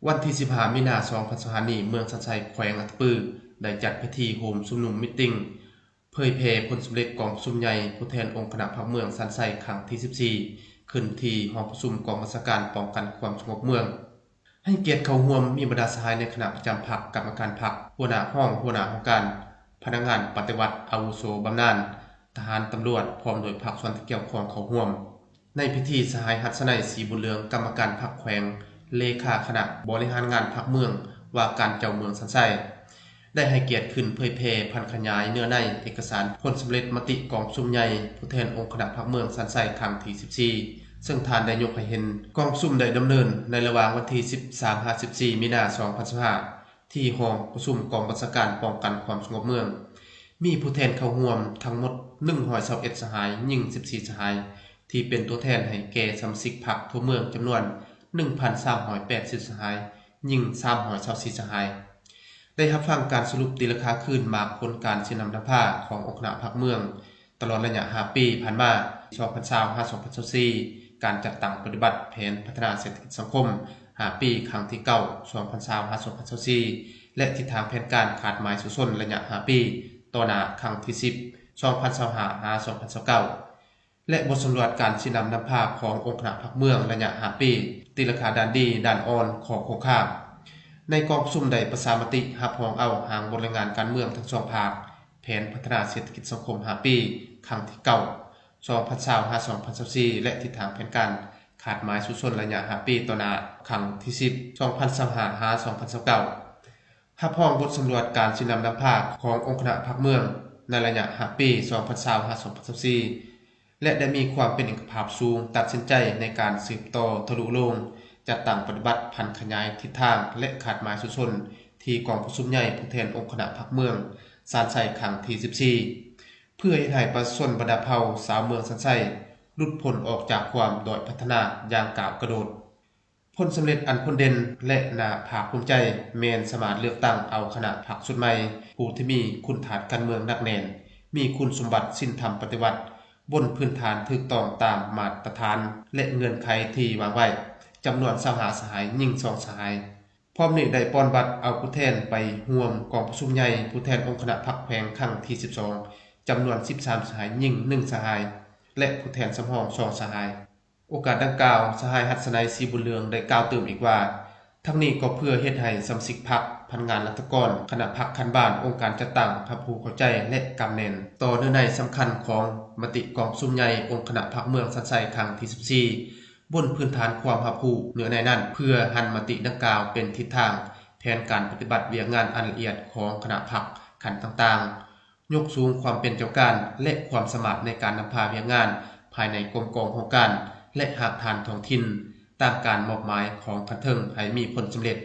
ວັນທີສິບຫ້າ ມີນາ ສອງພັນຊາວຫ້ານີ້ ເມືອງສັນໄຊ ແຂວງອັດຕະປື ໄດ້ຈັດພິທີໂຮມຊຸມນຸມມີດຕິງ ເຜີຍແຜ່ຜົນສຳເລັດກອງປະຊຸມໃຫຍ່ຜູ້ແທນອົງຄະນະພັກເມືອງສັນໄຊຄັ້ງທີສິບສີ່ ຂຶ້ນທີ່ຫ້ອງປະຊຸມກອງບັນຊາການປ້ອງກັນຄວາມສະຫງົບເມືອງ. ໃຫ້ກຽດເຂົ້າຮ່ວມມີບັນດາສະຫາຍໃນຄະນະປະຈຳພັກ, ກຳມະການພັກ, ຫົວໜ້າຫ້ອງ, ຫົວໜ້າຫ້ອງການ, ພະນັກງານປະຕິບັດອາວຸໂສບຳນານ, ທະຫານ, ຕຳຫຼວດ ພ້ອມດ້ວຍພາກສ່ວນທີ່ກ່ຽວຂ້ອງເຂົ້າຮ່ວມ. ໃນພິທີ ສະຫາຍ ຫັດສະໄນ ສີບຸນເຫຼືອງ ກຳມະການພັກແຂວງ, ເລຂາຄະນະບໍລິຫານງານພັກເມືອງ ວ່າການເຈົ້າເມືອງສັນໄຊ ໄດ້ໃຫ້ກຽດຂຶ້ນເຜີຍແຜ່ຜັນຂະຫຍາຍເນື້ອໃນເອກະສານຜົນສຳເລັດມະຕິກອງປະຊຸມໃຫຍ່ຜູ້ແທນອົງຄະນະພັກເມືອງສັນໄຊຄັ້ງທີສິບສີ່ ເຊິ່ງທ່ານໄດ້ຍົກໃຫ້ເຫັນກອງປະຊຸມໄດ້ດຳເນີນໃນລະຫວ່າງວັນທີສິບສາມຫາສິບສີ່ ມີນາ ສອງພັນຊາວຫ້າ ທີ່ຫ້ອງປະຊຸມກອງບັນຊາການປ້ອງກັນຄວາມສະຫງົບເມືອງ ມີຜູ້ແທນເຂົ້າຮ່ວມທັງໝົດໜຶ່ງຮ້ອຍຊາວເອັດສະຫາຍ, ຍິງສິບສີ່ສະຫາຍ ທີ່ເປັນຕົວແທນໃຫ້ແກ່ສະມາຊິກພັກທົ່ວເມືອງຈຳນວນໜຶ່ງພັນສາມຮ້ອຍແປດສິບສະຫາຍ, ຍິງສາມຮ້ອຍຊາວສີ່ສະຫາຍ. ໄດ້ຮັບຟັງການສະຫຼຸບຕີລາຄາຄືນໝາກຜົນການຊີ້ນຳນຳພາຂອງອົງຄະນະພັກເມືອງ ຕະຫຼອດໄລຍະຫ້າປີຜ່ານມາ ສອງພັນຊາວ ຫາ ສອງພັນຊາວສີ່, ການຈັດຕັ້ງປະຕິບັດແຜນພັດທະນາເສດຖະກິດສັງຄົມຫ້າປີ ຄັ້ງທີເກົ້າ ສອງພັນຊາວ ຫາ ສອງພັນຊາວສີ່ ແລະ ທິດທາງແຜນການຂາດໝາຍສູ້ຊົນໄລຍະຫ້າປີຕໍ່ໜ້າ ຄັ້ງທີສິບ ສອງພັນຊາວຫ້າ ຫາ ສອງພັນຊາວເກົ້າ ແລະ ບົດສຳຫຼວດການຊີ້ນຳນຳພາຂອງອົງຄະນະພັກເມືອງໄລຍະຫ້າປີ, ຕີລາຄາດ້ານດີ, ດ້ານອ່ອນ, ຂໍ້ຄົງຄ້າ. ໃນກອງປະຊຸມໄດ້ປະຊາມະຕິຮັບຮອງເອົາຮ່າງບົດລາຍງານການເມືອງທັງສອງພາກ, ແຜນພັດທະນາເສດຖະກິດສັງຄົມຫ້າປີ ຄັ້ງທີເກົ້າ ສອງພັນຊາວ ຫາ ສອງພັນຊາວສີ່ ແລະ ທິດທາງແຜນການຂາດໝາຍສູ້ຊົນໄລຍະຫ້າປີຕໍ່ໜ້າ ຄັ້ງທີສິບ ສອງພັນຊາວຫ້າ ຫາ ສອງພັນຊາວເກົ້າ. ຮັບຮອງບົດສຳຫຼວດການຊີ້ນຳນຳພາຂອງອົງຄະນະພັກເມືອງໃນໄລຍະຫ້າປີ ສອງພັນຊາວ ຫາ ສອງພັນຊາວສີ່ ແລະ ໄດ້ມີຄວາມເປັນເອກະພາບສູງ, ຕັດສິນໃຈໃນການສືບຕໍ່ທະລຸໂລງ, ຈັດຕັ້ງປະຕິບັດ, ຜັນຂະຫຍາຍທິດທາງ ແລະ ຄາດໝາຍສູ້ຊົນທີ່ກອງປະຊຸມໃຫຍ່ຜູ້ແທນອົງຄະນະພັກເມືອງສັນໄຊຄັ້ງທີສິບສີ່ ເພື່ອເຮັດໃຫ້ປະຊາຊົນບັນດາເຜົ່າຊາວເມືອງສັນໄຊຫຼຸດພົ້ນອອກຈາກຄວາມດ້ອຍພັດທະນາຢ່າງກ້າວກະໂດດ. ຜົນສຳເລັດອັນພົ້ນເດັ່ນ ແລະ ໜ້າພາກພູມໃຈ ແມ່ນສາມາດເລືອກຕັ້ງເອົາຄະນະພັກຊຸດໃໝ່ ຜູ້ທີ່ມີຄຸນທາດການເມືອງໜັກແໜ້ນ, ມີຄຸນສົມບັດສິນທຳປະຕິວັດ ບົນພື້ນຖານຖືກຕ້ອງຕາມມາດຕະຖານ ແລະ ເງື່ອນໄຂທີ່ວາງໄວ້ ຈຳນວນຊາວຫ້າສະຫາຍ, ຍິງສອງສະຫາຍ. ພ້ອມນີ້ໄດ້ປ່ອນບັດເອົາຜູ້ແທນໄປຮ່ວມກອງປະຊຸມໃຫຍ່ຜູ້ແທນອົງຄະນະພັກແຂວງຄັ້ງທີສິບສອງ ຈຳນວນສິບສາມສະຫາຍ, ຍິງໜຶ່ງສະຫາຍ ແລະ ຜູ້ແທນສຳຮອງສອງສະຫາຍ. ໂອກາດດັ່ງກ່າວ, ສະຫາຍ ຫັດສະໄນ ສີບຸນເຫຼືອງ ໄດ້ກ່າວຕື່ມອີກວ່າ ທັງນີ້ກໍເພື່ອເຮັດໃຫ້ສະມາຊິກພັກ, ພະນັກງານລັດຖະກອນ, ຄະນະພັກຂັ້ນບ້ານ, ອົງການຈັດຕັ້ງ ຮັບຮູ້ເຂົ້າໃຈ ແລະ ກຳແໜ້ນຕໍ່ເນື້ອໃນສຳຄັນຂອງມະຕິກອງປະຊຸມໃຫຍ່ອົງຄະນະພັກເມືອງສັນໄຊຄັ້ງທີສິບສີ່ ບົນພື້ນຖານຄວາມຮັບຮູ້ເນື້ອໃນນັ້ນ ເພື່ອຫັນມະຕິດັ່ງກ່າວເປັນທິດທາງແຜນການປະຕິບັດວຽກງານອັນລະອຽດຂອງຄະນະພັກຂັ້ນຕ່າງໆ, ຍົກສູງຄວາມເປັນເຈົ້າການ ແລະ ຄວາມສາມາດໃນການນຳພາວຽກງານພາຍໃນກົມກອງໂຄງການ ແລະ ຮາກຖານທ້ອງຖິ່ນ ຕາມການມອບໝາຍຂອງຂັ້ນເທິງໃຫ້ມີຜົນສຳເລັດ.